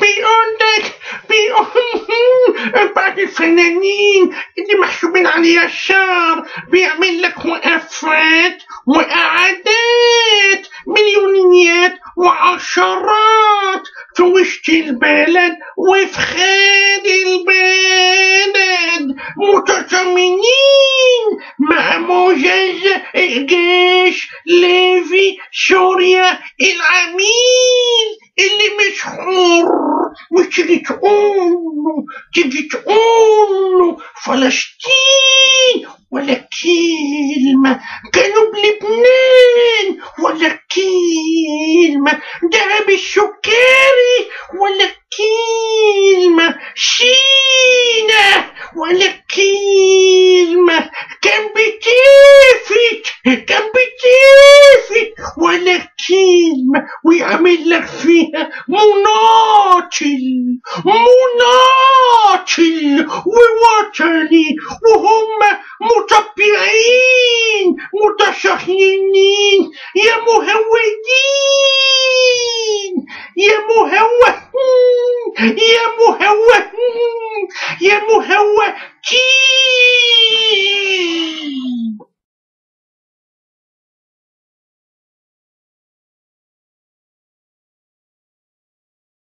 بيقول لك، بيقول بعض الفنانين اللي محسوبين على اليسار بيعمل لك وقفات وقعدات مليونيات وعشرات في وسط البلد وفي خارج البلد، متضامنين مع موجز الجيش ليفي سوريا العميل اللي مش حر. وتيجي تقول له، تيجي تقول له فلسطين ولا كلمة، جنوب لبنان ولا كلمة، دهب السكري ولا كلمة، سينا ولا كلمة، كان بتفت، كان بتفت ولا كلمة، ويعمل لك فيها مناطل، مناطل ووطني، وهم مطبعين متصهينين. يا مهودين، يا مهوه، يا مهوه، يا مهوتين.